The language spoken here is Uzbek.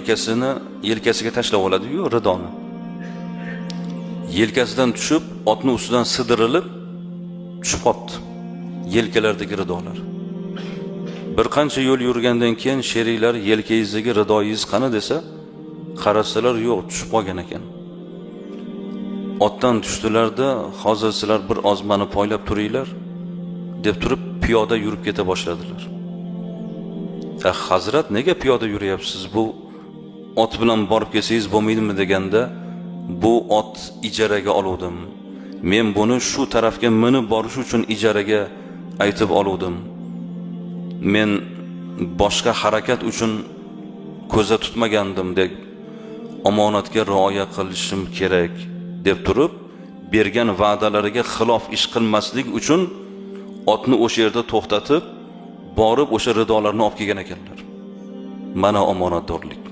Yelkasini yelkasiga tashlab oladi-yu ridoni. Yelkasidan tushib, otni ustidan sidirilib tushib qolibdi. Yelkalardagi ridolar. Bir qancha yo'l yurgandan keyin sheriklar yelkangizdagi ridoyingiz qani desa, qarasalar yo'q, tushib qolgan ekan. Otdan tushdilarda, hozir sizlar bir oz mani poylab turinglar deb turib piyoda yurib keta boshladilar. Hazrat, nega piyoda yuryapsiz? Bu ot bilan borib kelsangiz bo'lmaydimi deganda, bu ot ijaraga oluvdim. Men buni shu tarafga minib borish uchun ijaraga aytib oluvdim. Men boshqa harakat uchun ko'zda tutmagandim deb omonatga rioya qilishim kerak deb turib, bergan va'dalariga xilof ish qilmaslik uchun otni o'sha yerda to'xtatib, borib o'sha ridolarni olib kelgan ekanlar. Mana omonatdorlik.